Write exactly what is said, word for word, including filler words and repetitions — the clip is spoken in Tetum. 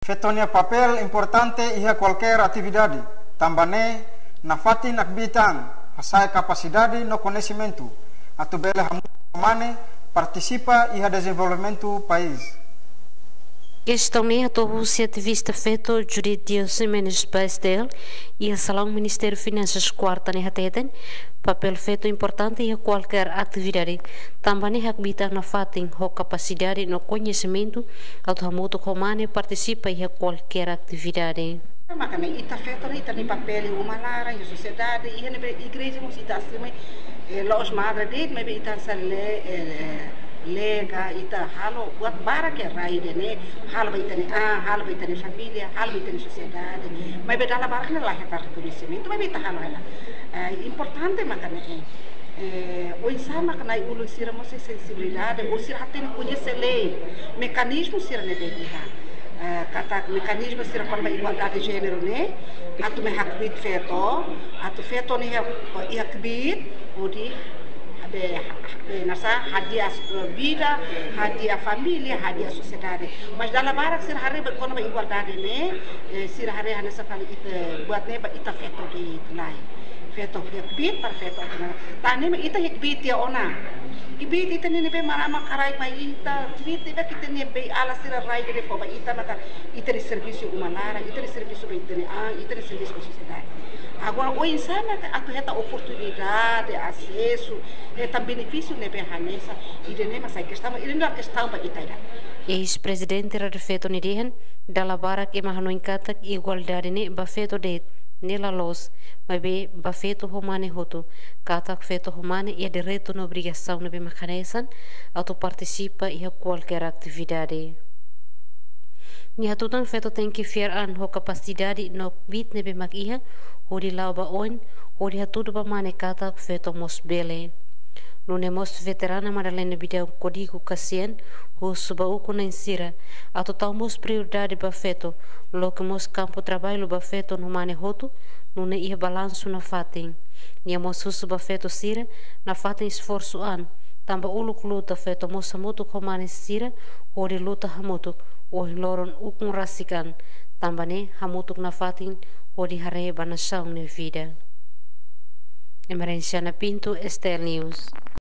Feto nia papél importante iha kualkér atividade, tanba ne'e nafatin hakbiit an hasa'e kapasidade no koñesimentu atu bele hamutuk ho mane partisipa iha dezenvolvimentu país. Kestaun ne'e hato'o husi ativista feto Judith Dias Ximenes ba STL iha salaun Ministériu Finansas kuarta ne'e, hateten papél feto importante iha kualkér atividade, tanba ne'e hakbiit an nafatin ho kapasidade no koñesimentu atu hamutuk ho mane partisipa iha kualkér atividade. Maka ne'e ita feto ne'e ita-nia papél iha uma laran, iha sosiedade, iha ne'ebé igreja mós ita asime, eh, la'ós madre de'it, maibé ita hanesan le, eh, eh, lega, ita halo buat barak iha rai ida-ne'e, halo ba ita-nia an, halo ba ita-nia família, halo ba ita-nia sosiedade. Maibé dala barak ne'e la hetan rekoñesimentu, maibé ita halo hela. Eh, importante maka ne'e, eh, oinsá maka nai-ulun sira mós sensibilidade, ou sira hatene koñese lei, mekanizmu sira ne'ebé iha. Eh, katak mekanizmu sira kona-ba igualdade de jéneru ne'e, atu mai hakbiit feto, atu feto ne'e iha, iha kbiit, hodi, be, be, nasa, hadi'a, eh, vida, hadi'a família, hadi'a sosiedade. Mas dala barak sira haree ba kona-ba igualdade ne'e, eh, sira haree hanesan fali ita, buat ne'e ba ita feto de'it, lae. Feto iha kbiit para feto atu nana. Tan ne'e mak ita iha kbiit tiha ona. Kbiit ita-nia ne'ebé maran mak haraik mai ita, kbiit ne'ebé ita-nia beiala sira rai ida-ne'e fó ba ita maka ita-nia servisu uma laran, ita-nia servisu ba ita-nia an, ita-nia servisu ba sosiedade. Agora, oinsá maka atu hetan oportunidade, asesu, hetan benefísiu ne'ebé hanesan, ida-ne'e mak sai kestaun, ida-ne'e la kestaun ba ita ida. Eis-prezidente Rede Feto ne'e dehan, dala barak ema hanoin katak igualdade ne'e ba feto de'it, ne'e la loos, maibé ba feto ho mane hotu, katak feto ho mane iha direitu no obrigasaun ne'ebé mak hanesan atu partisipa iha kualkér atividade. Nia hatutan feto tenke fiar an ho kapasidade no kbiit ne'ebé mak iha, hodi la'o ba oin, hodi hatudu ba mane katak feto mós bele. Nune'e mós veterana Madalena Bidau Código Cassian husu ba ukun-na'in sira atu tau mós prioridade ba feto, loke mós kampu traballu ba feto no mane hotu, nune'e iha balansu nafatin. Nia mós husu ba feto sira nafatin esforsu an, tanba uluk luta feto mós hamutuk ho mane sira, hodi luta hamutuk, ohin loron ukun rasik an, tanba ne'e hamutuk nafatin, hodi haree ba nasaun nia vida. Emerenciana Pinto, STL News.